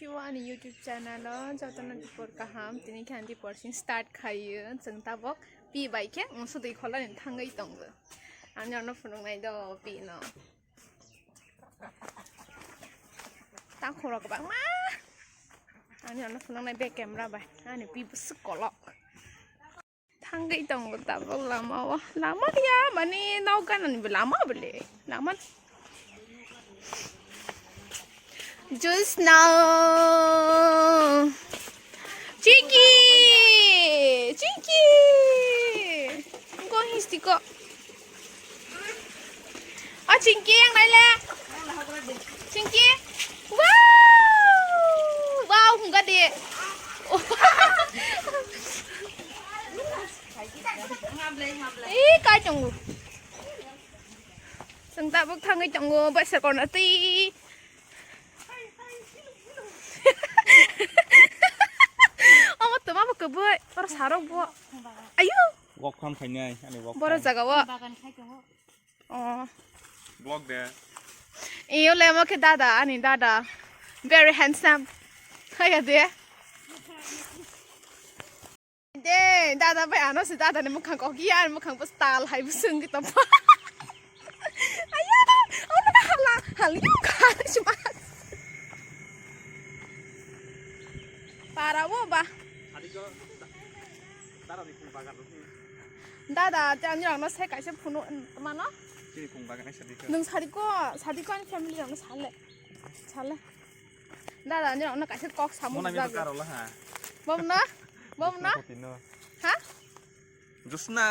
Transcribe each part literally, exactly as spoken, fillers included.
Yo, ani YouTube channel o jotono dipor kaham, tini khe ang dipor sing start khayo, chwng tabok pi bai khe, mm, sudui kholani thangwi tongo. Ang norokno phunuknai do pi no. Tang khoro kwbangma. Ang norokno phunuknai back camera bai, ani pi bwswk kolok. Thangwi tongo tabuk lama o. Lama ya, mani nok ganani bo lama bole. Lama. Just now. Chinky! Chinky! Go histi ko. O Chinky, yang naile. Chinky. Wow! Wow, hungka de. Ih, kai tongo. Chwng tabuk thangwi tongo, baisa korna twi. Omo twma bo kwbwi, oro sarok bo. Ayo. Walk kham khainai, ani walk. Boro jaga o. Bagan khai tongo. Oh. Vlog de. Iyo le mo khe dada, ani dada. Very handsome. Haya de. De, dada bai ano se dada ni mukhang kok ya, ani mukhang bus tal hai bus wngwi tong. Ayo, ono hala, hal yo kha sma. Para wo ba. Dada, te ani rokno se kaisa phunu mano. Chini phung bagan sadi ko. Nwng sadi ko, sadi ko ani family rokno sale. Sale. Dada, ani rokno kaisa kok samu. Mona mi jago. Karo la ha. Bom na? Bom na? Josna koti no. Ha? Josna.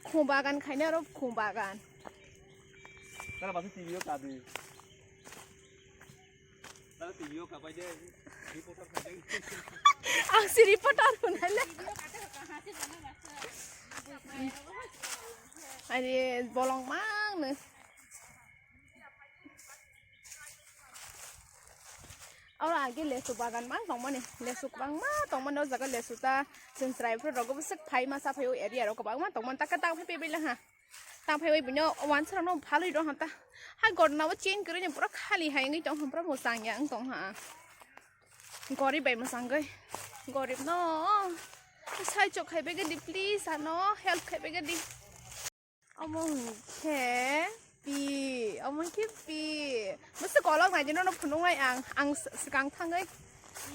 Khung bagan khaina ro khung bagan. Dada, basi T V o kadi. Ang si reporter hunai le. Are bolong mang no. Oro age lesu bagan mang tongmani, lesu kwbangma tongmani o jaga lesu ta chwng chwrai phuru rogo bwswk phai masa phai o area rok kwbangma tongmani ta khe ta phai pebela ha. Tang phai bai bino wansa rok no phalwi rw hanta. Hai gorna bo chain kwrwi ni pura khali hai wngwi tong pura mwchang ya wng tong ha. Gorib bai mwchangwi. Gorib no sai chok khai bai di please ano help khai bai di. Omo hwnkhe pi, omo hwnkhe pi. Bwswk kolok nai di nono phunuknai ang, ang swkang thangwi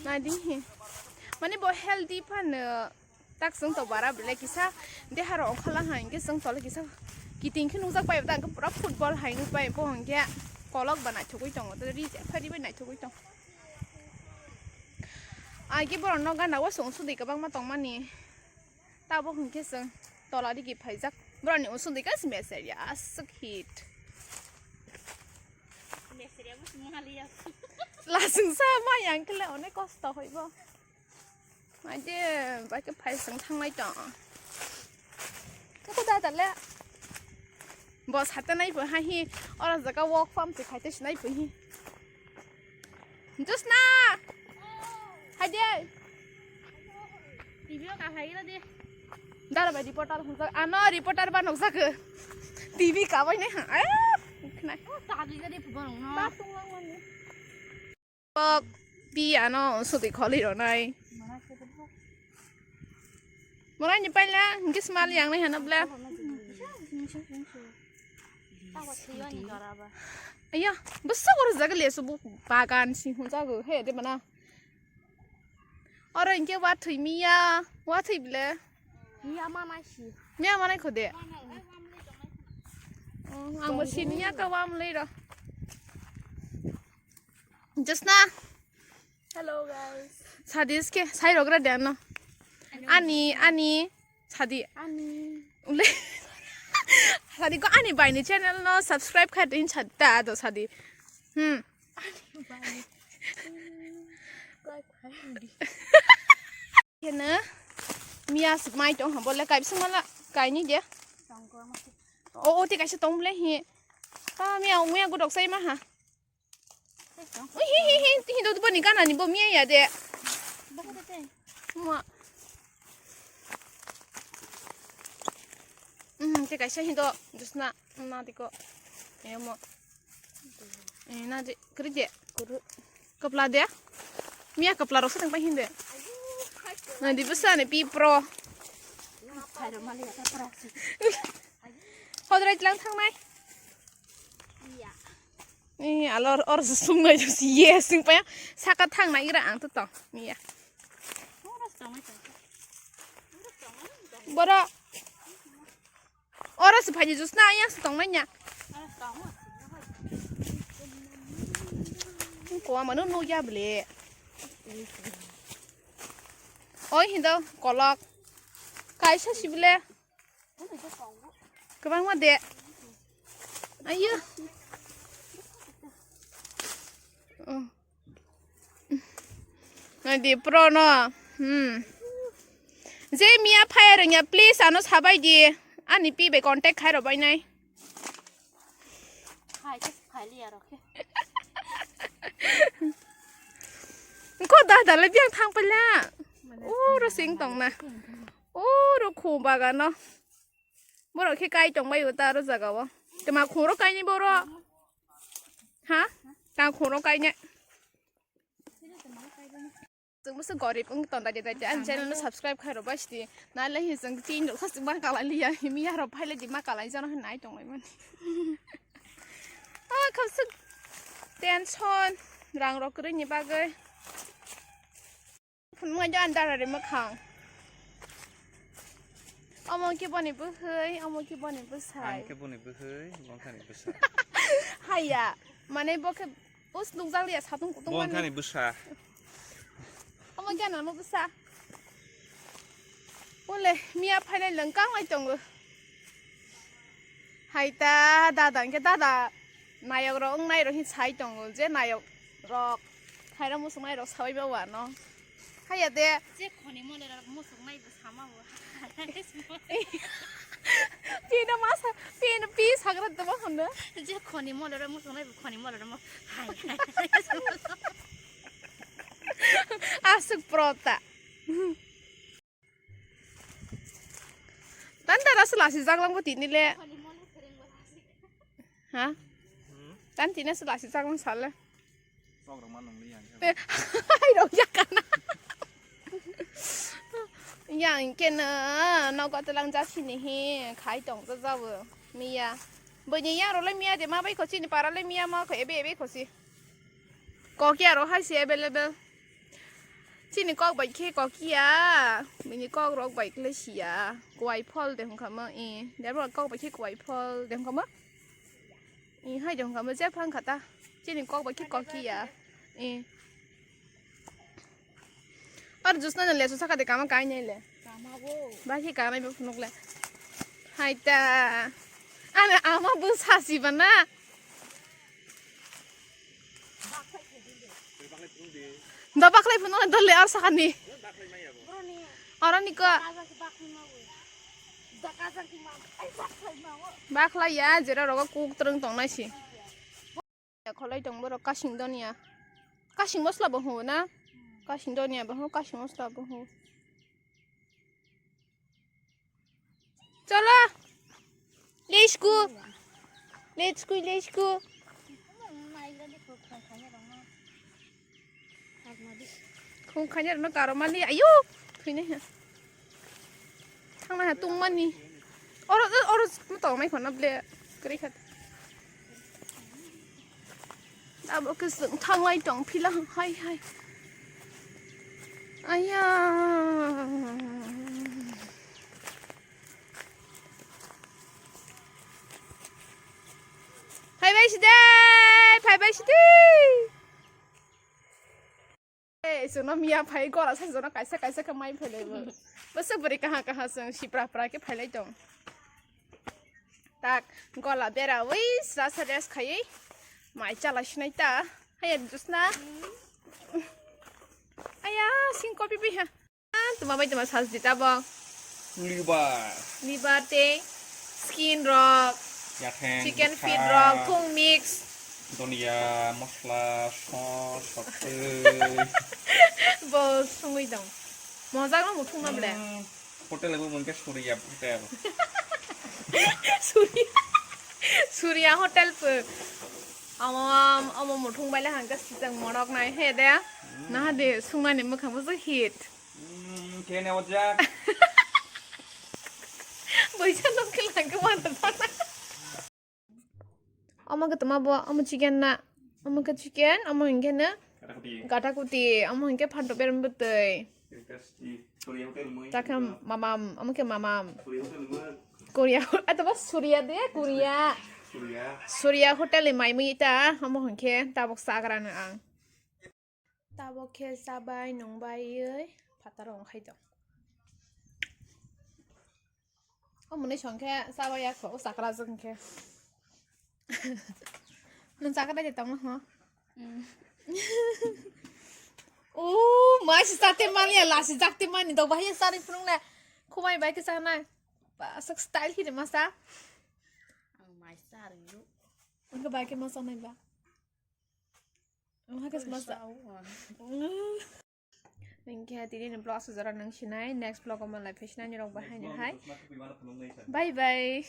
nai di hi. Mani bo healthy phano. Tak chwng to bara belai kisa deha rok ongkha lang hai hwnkhe chwng tole kisa kiting khe nukjak pai ta hwnkhe pura football hai nuk pai bo hwnkhe kolok ba naithogwi tongo tei ri je phari bai naithogwi tong. Ai khe borok no gana o chwng sudi kwbangma tongmani tabuk hwnkhe chwng tola digi phaijak borok ni usudi khe meser ya aswk hit. Lasing sa ma yang khe le onek kosto hoi bo. Aide, baikhe phai chwng thangnai tong. Koko da dale. Bo sata nai bo ha hi, ora jaga walk farm se khaite sinai bo hi. Josna! Haide! T V o ka hai ra de. Dara bai reporter hunjak, ano reporter ba nukjak. T V ka bai nai ha. Ayo! Khnai. Ta di ga de borong no. Ba tunglang mani. Kok pi ano sudi kholi ronai. Morai ni paila hingke smal yang nai hana bla. Ayo, bwswk oro jaga lesu bu bagan si hwn jago he de mana. Oro hingke wathwi miya, wathwi ble. Miya manai si. Miya manai khode. Oh, ang bo siniya ka wam lei ro. Josna. Hello guys. Sadi ke sai rogra de ano. Ani, ani, sadi. Ani. Ule. Sadi ko ani bai ni channel no subscribe kha din sadi ta do sadi. Hmm. Kena miya mai tong hambole kai bising mala kai ni de. O, o, te kaisa tong ble hi. Ta miya, miya gudok sai ma ha. Ui, hi, hi, hi, hi, do, do, boni gana ni bo miya ya de. Ma. Hmm, te kaisa hi do, Josna, na di ko. Emo. Eh, na di, kri de. Kuru. Kapla de. Miya kapla rok sa tang pai hinde. Nadi bwsa ni pi pro. Hodrai tlang thangnai. Ni alor or sung nai si yes sing pa saka thang nai ira ang to to. Miya. Bora. Oro se phaidi Josna, ayang se tong manya. Ko ama no no ya ble. Oi hindo kolok. Kaisa sibile. Kwbangma de. Ayo. Oh. Nadi pro no. Hmm. Je miya phaya rwngya, please ano sabai di. Ani pi bai contact khai rw bai nai. Hai, just khai liya rw khe. Ko da da le biang thang pala. Oro sing tong na. Oro khu bagano. Borok khe kai tong bai ta aro jaga o. Tma khoro kai ni borok. Ha? Ta khoro kai ni. Chwng bwswk gorib wng tong daide daide ani channel no subscribe khai rw bai sidi. Nai lai hi chwng tin rok sa chwng ma kalai liya. Miya rok phai lai di ma kalai jano hin nai tong lai mani. Ah, khapswk tension rang rok kwrwi ni bagwi. Phunuknai do ani dara ri mwkhang. Omo khe boni bwhwi, omo khe boni bwsai. Ang khe boni bwhwi, bo wngkhani bwsa. Haiya, mane bo khe us nukjak liya satung kutung. Bo mani wngkhani bwsa. Omo khe anamo bwsa. Ole, miya phainai lwng kang lai tongo. Hai ta, dada hwnkhe dada nayok rok wngnai rok hin sai tongo je nayok rok khaira muchungnai rok sabai ba wano. Haiya de. Je khoni mole rok muchungnai bo sama bo. Pino masa, pino pi sagra dama hono. Je khoni mole rok muchungnai bo khoni mole rok mo. Hai, hai. Aswk prota. Tan dara se lasi jaklang bo tini le. Ha? Tan tini se lasi jaklang sale. Hai rok jakana. Yang kena nogo telang jasini hi khai tong jajabu. Miya. Bini yang role miya de ma bai ko chini para le miya ma ko ebe ebe ko si. Kokiya rok hai se available. Chini kok bai khe kokiya, bini kok rok bai kle siya. Kuai phol de hwnkha mo, i. Debra kok bai khe kuai phol de hwnkha mo. I hai de hwnkha mo, je phang kha ta. Chini kok bai khe kokiya. I. Ar Josna no lesu saka de kama kai nai le. Kama bo. Ba khe kanai bo phunuk le. Hai ta. Ana ama bo sasi bana. Da baklai phunuk le dole ar sakani. Oro ni ko. Baklai ya jera rogo kuk tereng tong nai si. Kholai tong borok kasing donya. Kasing mosla bo huo na? Kasing donya bo huo, kasing mosla bo huo. Cholo. Let's go. Let's go, let's go. Khung khanya rwno karo mali ayo. Thwinai ha. Thangna ha tungmani. Oro, oro, oro tongmai khona ble. Kwrwi kha. Abo khe chwng thanglai tong phila hai hai. Aya. Phaibai side, phaibai side. Eh, jono miya phai gora sa jono kaisa kaisa khe mai phai lai bo. Bwswk bwrwi kaha kaha chwng sipra pra khe phai lai tong. Tak gola bera wi sa sa rest khaiwi mai chala sinai ta. Haya Josna. Aya sing kopi pi ha. Tuma bai tuma sas di tabok. Liver. Liver tei skin rok. Yatheng, chicken feet bwkha, rok, thung mix. Donia, mosla, sos, soktwi. Bo songwi dong. Mojak no muthung ma ble. Hmm, hotel bo mungke Surya hotel. Surya. Surya hotel po. Omo, omo muthung baile hangke sijak morok nai he de. Naha de sungnani mwkhang bo hit. Hmm, kene ojak. Boisa nok ke langke mantap. Omo ke toma bo, omo chicken na. Omo ke chicken, omo hingke na. Kata kuti. Kata kuti, omo hingke phanto beram bwtwi. Takham mamam, omo ke mamam. Korea, atau Surya de, Korea. Surya. Surya hotel ni mai mui ta, omo hingke tabok sagra na ang. Tabok khe chabai nungbai oi phataro wngkhai tong. O mwnwi song khe chabai ya kho, o chakra jwk hwnkhe. Nwng chakra de tongma ho? Mm. O mai si chate mani ya, lasi jakte mani dok bahai sari phunung na. Khumai bai khe chana. Ba sak style hi de masa. Ang mai sari yu. Ang bai khe masa nai ba. Ang ha khe masa. Hingke tini ni vlog sujara nang sinai, next vlog o malai phaisina ni rok bahai ni hai. Bye bye.